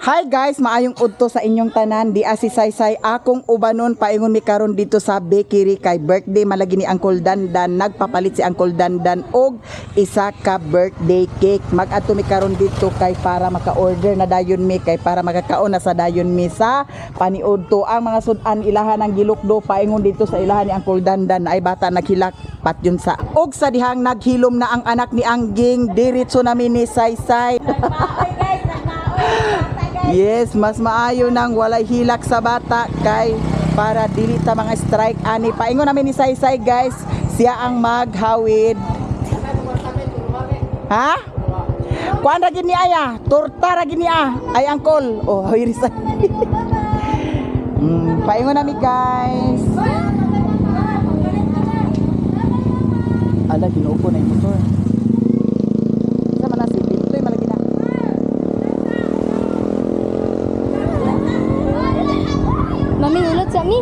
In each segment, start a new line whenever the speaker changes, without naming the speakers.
Hi guys, maayong udto sa inyong tanan. Di asi saysay akong ubanon, paingon mi karon dito sa bakery kay birthday malagi ni Uncle Dandan. Nagpapalit si Uncle Dandan og isa ka birthday cake. Mag-adto mi karon dito kay para maka-order na dayon mi, kay para makakaon na sa dayon mi sa paniudto. Ang mga sudan ilahan ang gilukdo paingon dito sa ilahan ni Uncle Dandan ay bata naghilak patyon sa. Og sa dihang naghilom na ang anak ni Angging, diretso namin ni Saysay. Yes, mas maayo nang walay hilak sa bata kay para dili ta mga strike ani. Paingon namin ni Saysay, guys, siya ang maghawid. Ha? Kuan ra gid ni aya, torta ra gid ni ah. Ay angkol. Oh, hiri sa. Paingon nami, guys. Ala, Ginoo ko na yung motor. Sa man na si Pintoy malagi na.
Mami, ulot sa mi.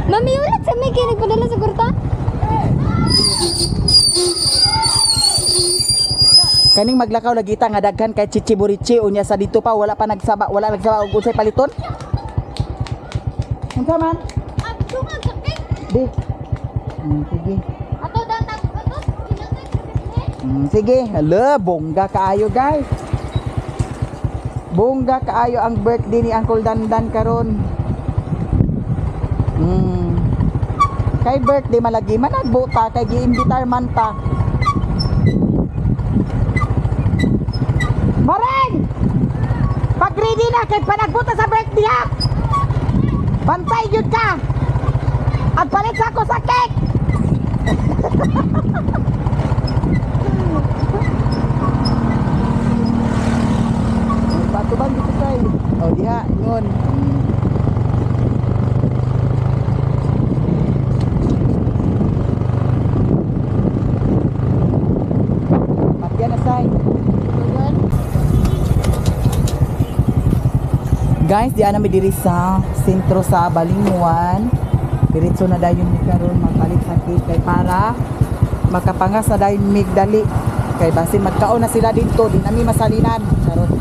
Mami, ulot sa mi. Kaya nagpadala sa kurta.
Kaning maglakaw lagi ta nga daghan kay chichiburichi, unya sa dito pa wala pa nagsaba, wala nagsaba og unsay paliton. Unsa man?
Abdungan sa cake.
Di. Sige.
Ato datag ato.
Sige, hala, bongga kaayo, guys. Bongga kaayo ang birthday ni Uncle Dandan karon. Kay birthday malagi man nagbuta kay giimbitar man ta. Mareng! Pag ready na kay panagbuta sa birthday ha. Bantay gyud ka. Ang palit sa ako sa cake. Patubang dito kay. Oh, diha, ingon. Patya na say. Guys, di ana mi diri sa sentro sa Balinguan. Diretso na dayon mi karon magpalit sa cake kay para makapangas na dayon mig dali. Kay basin magkaon na sila dito, di nami masalinan. Charot.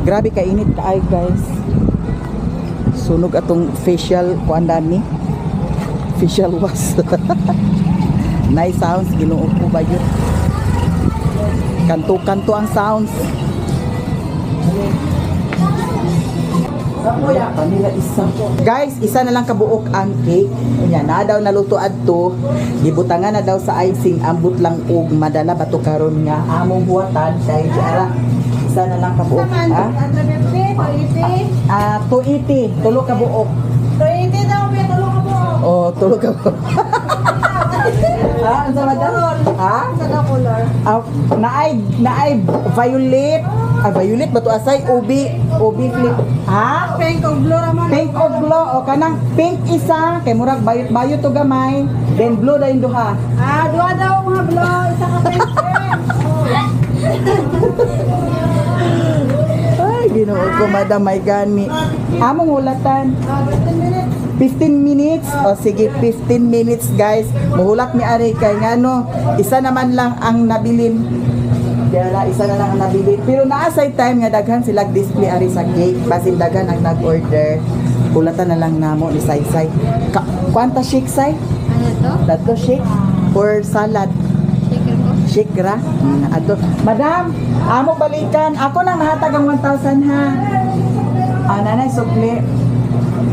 Grabe kainit kaay, guys. Sunog atong facial kuan ni. Facial wash. Nice sounds, Ginoo ko ba yun? Kanto-kanto ang sounds. Panila isa. Guys, isa na lang kabuok ang cake. Unya na daw naluto adto. Gibutangan na daw sa icing, ambot lang og madala bato karon nga among huwatan kay ara. Isa na lang kabuok. Ha? Ah, 280, tulo ka buok.
280 daw, may tulo ka buok.
Oh, tulo ka buok. Ha, unsa man daw? Ha?
Sa na color?
Ah, naay naay violet. Ah, violet ba to asay? Ubi, ubi flip. Ha?
Pink o blue raman.
Pink o blue o kanang pink isa kay murag bayot-bayot to gamay, then blue dayon duha.
Ah, duha daw mga blue, isa ka pink.
Ay, Ginoo ko, madam, may gani. Among hulatan.
Ah, 15 minutes.
15 minutes. O sige, 15 minutes, guys. Muhulat mi ari kay ngano, isa naman lang ang nabilin. Kaya isa na lang ang nabilin. Pero naa say time nga daghan sila display ari sa cake. Basin daghan ang nag-order. Hulatan na lang namo ni Saysay. Ka kwanta shake say?
Ano to?
Dato shake or salad?
Shaker ko.
Shake ra. Ato. Madam, amo balikan. Ako nang nahatag ang 1,000 ha. Ah, nanay, sukli.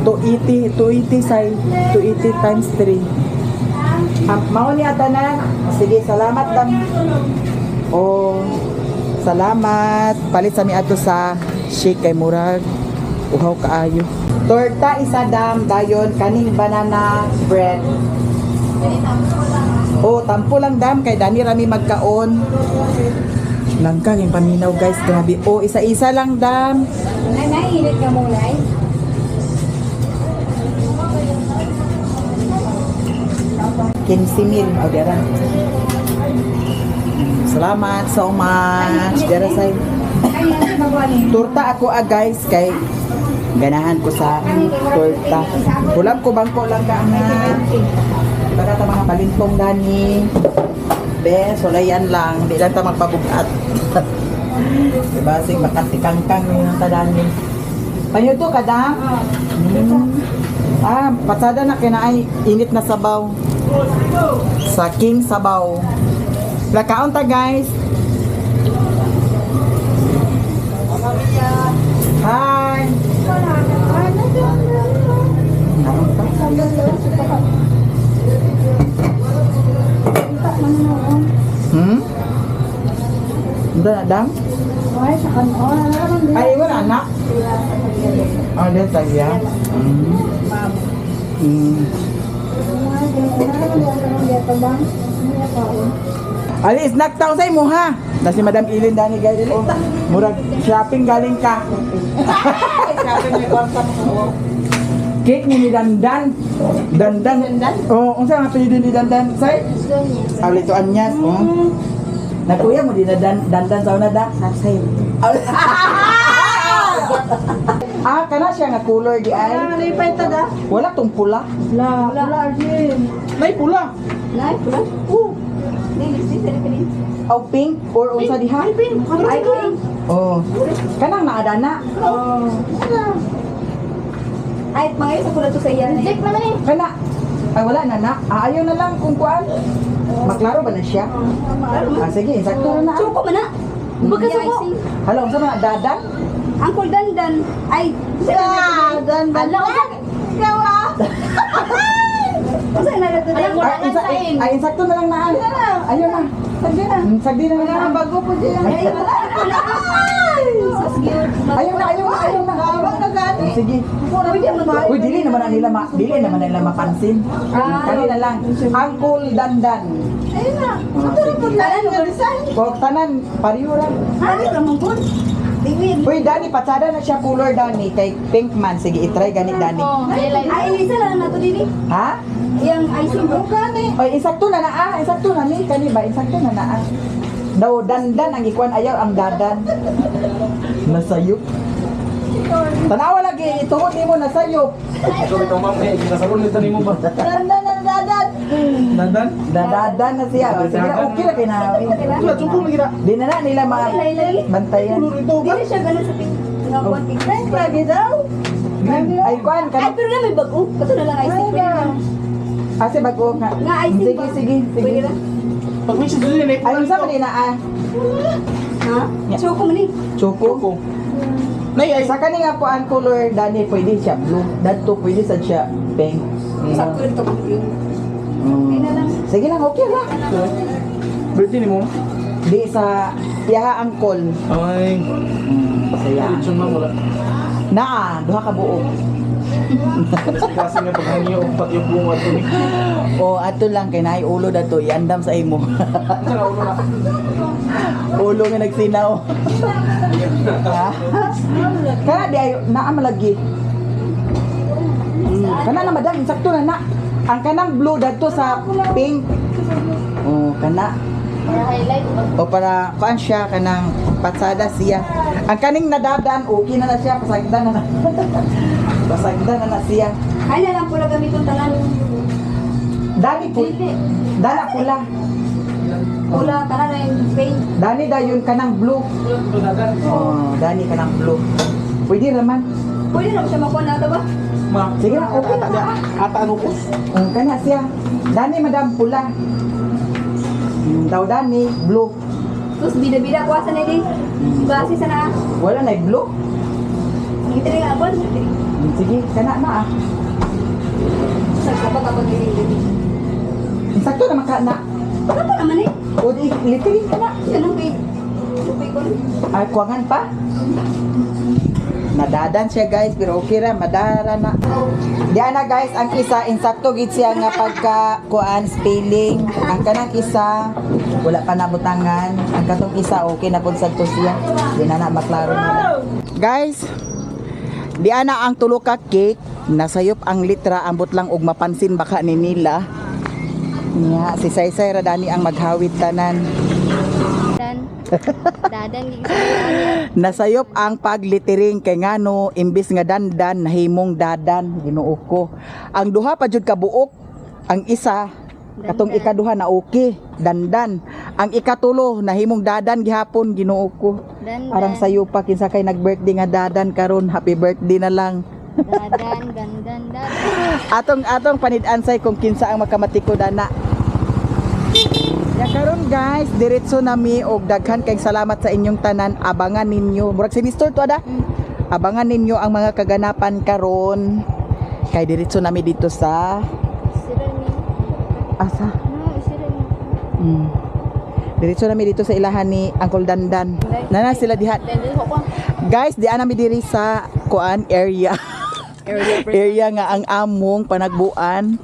280, 280 say, 280 times 3. Ah, mao ni atanan. Sige, salamat dam. Oh, salamat. Palit sa mi ato sa shake kay murag uhaw kaayo. Torta isa dam, dayon kaning banana bread. Oh, tampo lang dam kay dani rami magkaon. Langkang yung paminaw, guys, grabe. Oh, isa-isa lang dam.
Ay, naiinit ka muna eh.
15 mil. O, dira. Salamat so much. Dira say. Torta ako ah guys kay ganahan ko sa torta. Kulang ko bangko lang ka nga. Baka ta mga balintong dani. Be, sulayan lang. Di lang ta magpabugat. Diba? Sing makatikangkang yung tadani. Panyo to kadam? Ah, pasada na kinaay init na sabaw. Sa King Sabaw. Lakaon ta guys. Hi. Kaon ta. Hindi na dam? Ay, wala na. Ah, di tagya. Ali, snack town sa imo ha. Na si Madam Ilin dani guys. Oh, murag shopping galing ka. Cake ni Dandan. Dandan. Dandan? Oh, unsa nga apelyido ni Dandan? Say? Ali to anyas, oh. Nakuya mo din na dandan sa una da. Say. Ah, kana siya nga color di ay. Wala tong pula.
Nay pula.
Nay, pula?
Oh.
Dili, dili, dili.
Aw pink or unsa diha?
Ay, pink.
Oh. Kanang naadana.
Ay, mga isa pula to sa iya.
Reject naman eh.
Kana. Ay wala na na. Ah, ayaw na lang kung kuan. Maklaro ba na siya? Ah, sige, sakto na na.
Suko man na.
Baga suko.
Hala, unsa man dadan?
Uncle Dandan. Ay, dandan.
Ala, unsa
Unsa na nato?
Alam mo,
Ay,
wala nang sain.
ay, insakto na lang na. Ayaw na. Sagdi na. Sagdi na lang.
Bago po diyan. Ay, wala. Sus, cute.
Ayaw na, ayaw na, ayaw na. Sige.
Pwede mo ba?
Uy, dili naman na nila ma, dili naman na nila mapansin. Kani na lang. Uncle Dandan.
Ayun na.
Ah, sige.
Tanan mo design.
Kok tanan pareho ra.
Ano ra man po? Dili.
Uy, Dani, patsada na siya color Dani kay pink man. Sige, i-try gani Dani.
Oh, highlight.
Ay, isa lang nato dili.
Ha?
Yang icing ko kani.
Oy, insakto na na ah, insakto na ni kani ba? Insakto na na ah. Daw dandan ang ikuan ayaw ang dadan. Nasayop. Tanawa lagi ituod nimo nasayop.
Ikaw ito ma'am, eh, nasalon nito nimo ba?
Dandan ang dadan.
Dandan?
Dadadan na siya. O, sige na, okay ra kay na.
Wala, suko lagi na.
Di na na nila ma bantayan.
Color ito ba?
Dili siya ganun sa pink. Nga kuan pink. Lagi daw.
Ay kuan
Ay,
kan.
pero na may bago. Kato na lang icing. Pwede na.
Ase bago nga.
Nga icing
Sige,
ba?
sige, sige.
Pwede na.
Pag may siya dili, nay
Ay
pula
unsa
ito.
man ni na ah?
Ha? Choco man eh.
Choco.
Nay, ay,
Sa kani nga kuan color Dani pwede siya blue. Dadto pwede sad siya pink.
Sakto rin to. Okay na lang.
Sige lang, okay ra.
Birthday nimo?
Di sa iyaha ang call.
Ay,
Saya.
lechon ma'am, wala.
Naa, duha ka buok.
Kasi kasi nga paghangiyo og pati yung bunga to ni.
O ato lang kay naay ulo dato iandam sa imo.
Unsa na ulo na?
Ulo nga nagsinaw. Ha? Kana di ayo naa malagi. Kana na madam, sakto na na. Ang kanang blue dadto sa pink. Oh, kana.
Para highlight.
O para kuan siya kanang patsada siya. Ang kaning nadadan okay na na siya pasagdan na na. Pasagdan na na siya.
Ay na lang pula gamiton tanan.
Dani po.
Dili.
Dana pula.
Pula tanan na yung paint.
Dani dayon kanang blue. Oh, dani kanang blue. Pwede raman.
Pwede na ko siya makuha na ito ba?
Ma.
Sige na, okay
Ata
na.
ata ano ko?
Ang kana siya. Dani madam pula. Daw dani blue.
Tapos bida-bida kuha sa nili. Base sa na.
Wala na blue.
Ang ito rin abon.
Sige, kana na ah.
Sa kapag kapag dili.
Sakto naman ka na.
Ano naman eh?
O di literally kana.
Yan ang paint. Yung paint ko.
Ay kuwangan pa. Nadadan siya guys, pero okay ra, madara na. Diyan na guys, ang isa insakto gid siya nga pagka kuan spelling. Ang kanang isa wala pa nabutangan. Ang katong isa okay na pud sad to siya. Di na na maklaro nila. Guys, di ana ang tulo ka cake, nasayop ang litra ambot lang og mapansin baka ni nila. Nya, si Saysay ra dani ang maghawit tanan.
Dan. Dadan gig sa niya.
Nasayop ang paglitiring kay ngano imbis nga dandan nahimong dadan, Ginoo ko. Ang duha pa jud ka buok, ang isa katong
Dandan.
ikaduha na okay, dandan. Ang ikatulo nahimong dadan gihapon, Ginoo ko.
Dandan.
Arang sayo pa kinsa kay nag-birthday nga dadan karon, happy birthday na lang.
Dadan, dandan, dadan.
Atong atong panid-ansay kung kinsa ang makamatiko dana. Ya karon guys, diretso nami og daghan kay salamat sa inyong tanan. Abangan ninyo. Murag si Mr. to ada. Abangan ninyo ang mga kaganapan karon. Kay diretso nami dito sa
Sira ni.
asa.
No, sira ni.
Diretso nami dito sa ilahan ni Uncle Dandan. Nana sila diha.
Dandan ko ko.
Guys, di nami diri sa kuan area. Area nga ang among panagbuan.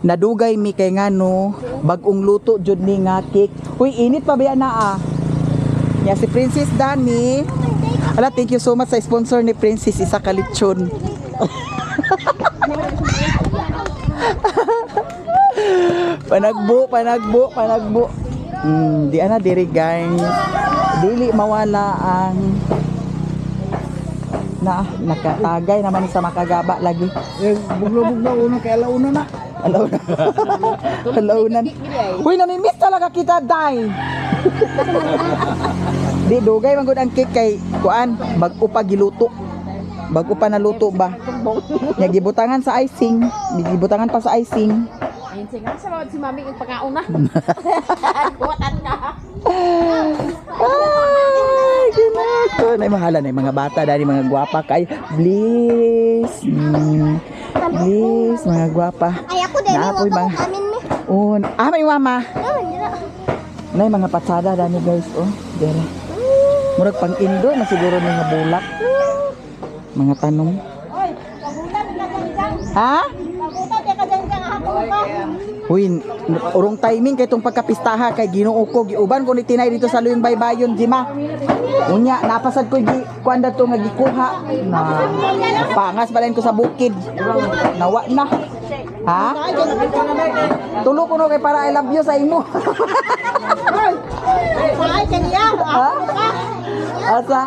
Nadugay mi kay ngano bag-ong luto jud ni nga cake. Uy, init pa ba yan na ah? Ya si Princess Dani. Ala, thank you so much sa sponsor ni Princess, isa ka lechon. Panagbo, panagbo, panagbo. Di ana diri guys. Dili mawala ang na nakatagay naman sa makagaba lagi.
Eh, buglo-buglo uno kay alauna na.
Alauna. Alaunan. Uy, namimiss talaga kita, Day. Di dugay man gud ang cake kay kuan, bag-o pa giluto. Bag-o pa naluto ba? Nya gibutangan sa icing, gibutangan pa sa icing.
Ayun siya nga, sa si mami yung pagkauna. Kuwatan ka.
Ay, ginako. Nay mahala na mga bata dali mga gwapa kay. Please. Please, mga gwapa.
Ay ako din
Naapoy
mo
mga.
amin mi.
Oh, ah, may mama.
No, hindi na.
Nay mga patsada dani guys, oh. Dere. Murag pang indoor na siguro ni nga bulak. Mga tanong. Ha? Uy, urong timing kay tong pagkapistaha kay Ginoo ko giuban ko ni Tinay dito sa Luyong Baybayon, Jima. Unya napasad ko gi kuan dato nga gikuha na pangas balain ko sa bukid. Nawa na. Ha? Tulo ko no kay para I love you sa imo. Ha? Asa?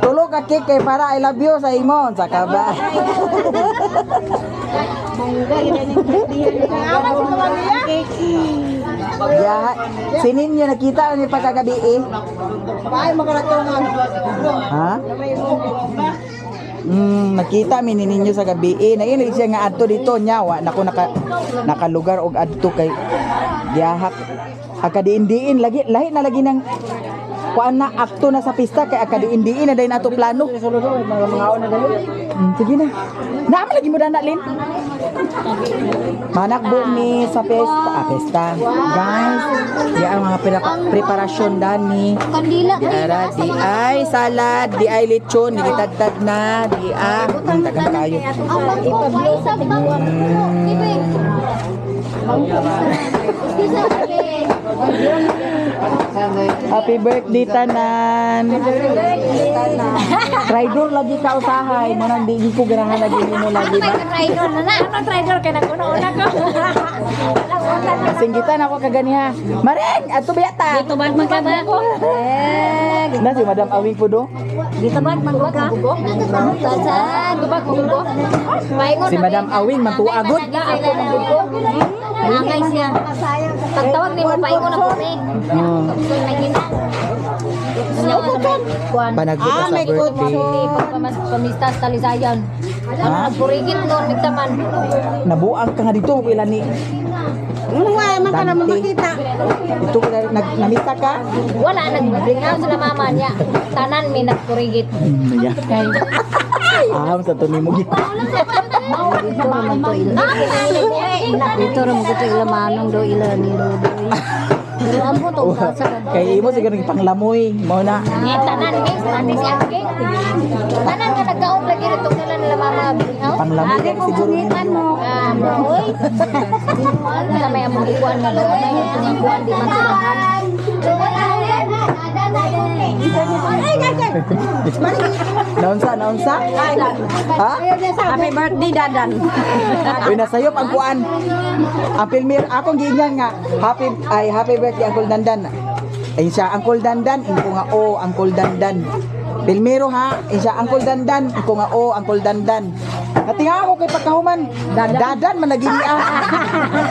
Tulo ka cake kay para I love you sa imo. Sa ka ba? Ya, sinin niyo nakita ni pagkagabi eh. Ha? Nakita mi ni ninyo sa gabi eh. Nainag siya nga adto dito nya wa nako nakalugar og adto kay giyahak. Akadiin-diin lagi lahi na lagi nang kuan na akto na sa pista kay akadiin-diin na dayon ato plano. Sige na. Naman lagi mo dana Lin. Manakbo mi sa pesta, ah, pesta. Guys, di ang mga preparasyon dani.
Kandila
Di ara, di ay salad, di ay lechon, di gitagtag na, di ah, tagan kayo.
Ang bangko, why sa bangko? Di ba? Excuse me.
Happy birthday tanan. Rider lagi ka usahay, mo nang di ko ganahan lagi nimo lagi ba.
Traidor na na. Ano traidor kay naguna-una ko.
Singgitan ako kaganiha. Mareng, ato biyata.
Tubag man ka ba?
Na si Madam Awing po do.
Gitubag man ka. Saan? Tubag mo ko.
Si Madam Awing mantuagod.
Angay siya. Pagtawag nimo paingon ako ni.
Panagbuta sa birthday.
Pamista sa Talisayan.
Ha?
Purigit noon nagtaman.
Nabuang ka nga dito kung ni.
Wala man ka naman makita.
Ito nag namita ka?
Wala nagbringaw sila mama niya. Tanan mi nagpurigit.
Yeah. Ah, sa to nimo gi.
Dito ra mo ko ila manong do ila ni Rodo. Pero amo to sa
Kay imo siguro panglamoy mo na.
Ni tanan mi pati si Angge. Tanan nga nagkaon lagi rito nila nila mama bringaw.
Panglamoy lang siguro nimo.
Ah, oy. Ano na may among ikuan nga doon ay ikuan di man sila.
Naunsa, naunsa? Ha?
Happy birthday, Dadan.
Uy, nasayop ang kuan. Ang pilmir, akong giingnan nga, happy, ay, happy birthday, Uncle Dandan. Ay siya, Uncle Dandan, inko nga, oh, Uncle Dandan. Pilmiro ha, ay siya, Uncle Dandan, inko nga, oh, Uncle Dandan. Natinga ako kay pagkahuman, dadan man naging ah.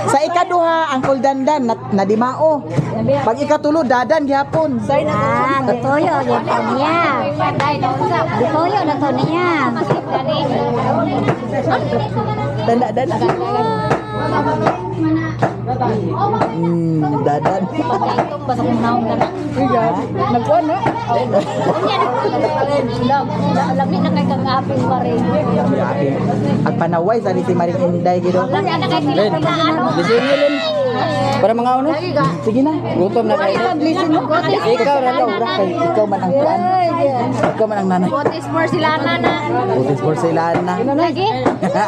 Sa ikaduha, Uncle Dandan, nadimao. Pag ikatulo, dadan gihapon.
Ah, gituyo, gito niya. Gituyo na to niya.
Danda, danda. Dadan.
Pagkaitong basta kung naong ka na.
Nagkuan na.
Unya na. Lami na kay kang aping maring.
Grabe. Ang panaway sa ni si Maring Inday gido.
Lami na kay sila sila ano.
Para mga ano? Sige na. Gutom na kayo. Listen mo. Ikaw ra ikaw ra kay ikaw man ang kuan. Ikaw man ang nanay.
What is for sila na na.
Putis porcelana.
Lagi.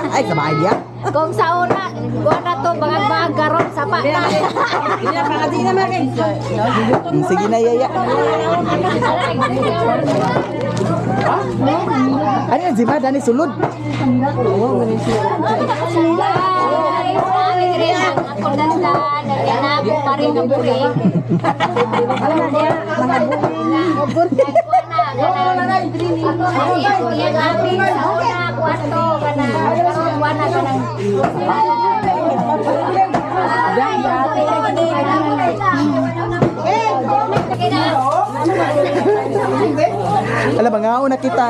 Ay, sabay niya.
Kung sa una, kuha na to, bangag-bangag karon sapa na.
Sige na, yaya. Ano yan, Zima? Dani sulod.
Ako dandan, ako pa rin ang buri. Iyang aping sa una, kuha to, kanang, kuha na kanang.
Alam, mga una kita.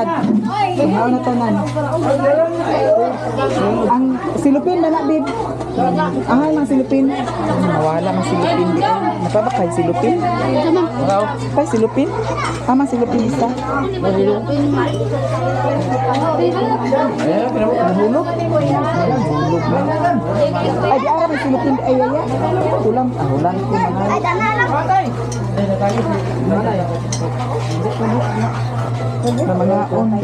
Mga una tanan. Ang silupin na na, babe. Ah, ang silupin. Nawala ang silupin. Di. Napaba kay silupin? Kay silupin? Ah, mang silupin isa. Nahulog? Nahulog na. Ay, di ara may silupin. Ay, ay, ay. Ulam. Ah, ulam. Ay, na mga on.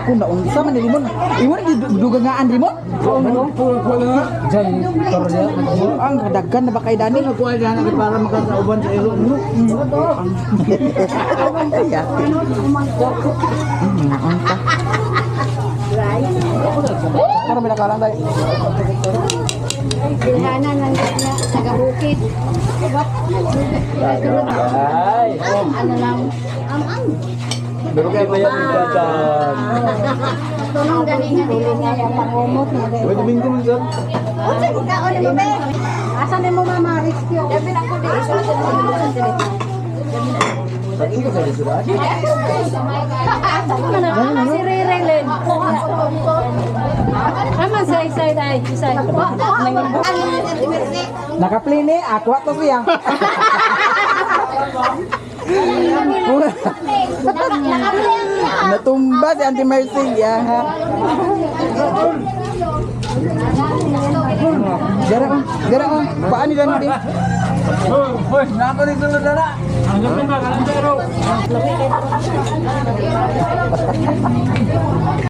Kung naunsa man ni limon. Imo na dugangaan limon. Ang kadaghan na ba kay Dani?
Para makasauban sa ilo.
Ay, ate. Unta. Para may nakalang tayo.
Bilhanan ng taga bukid.
Ay!
Ano lang?
Pero kayo ba yan, Dadan?
Tunong gani nga dili nga yung pangumot nga.
Pwede bingko mo dyan.
Unsa ko kaon nimo be? Asa nimo mama rescue? Gabi lang ko di Si Rere Len. Ama say say ay say.
Naka-play ni, ako ato siya. Natumba si Auntie Mercy. Yeah, ha? Dara oh, dara oh. Paano dan di?
Hoy, nako ni sulod na na. Ang ganda ba? Ang pero.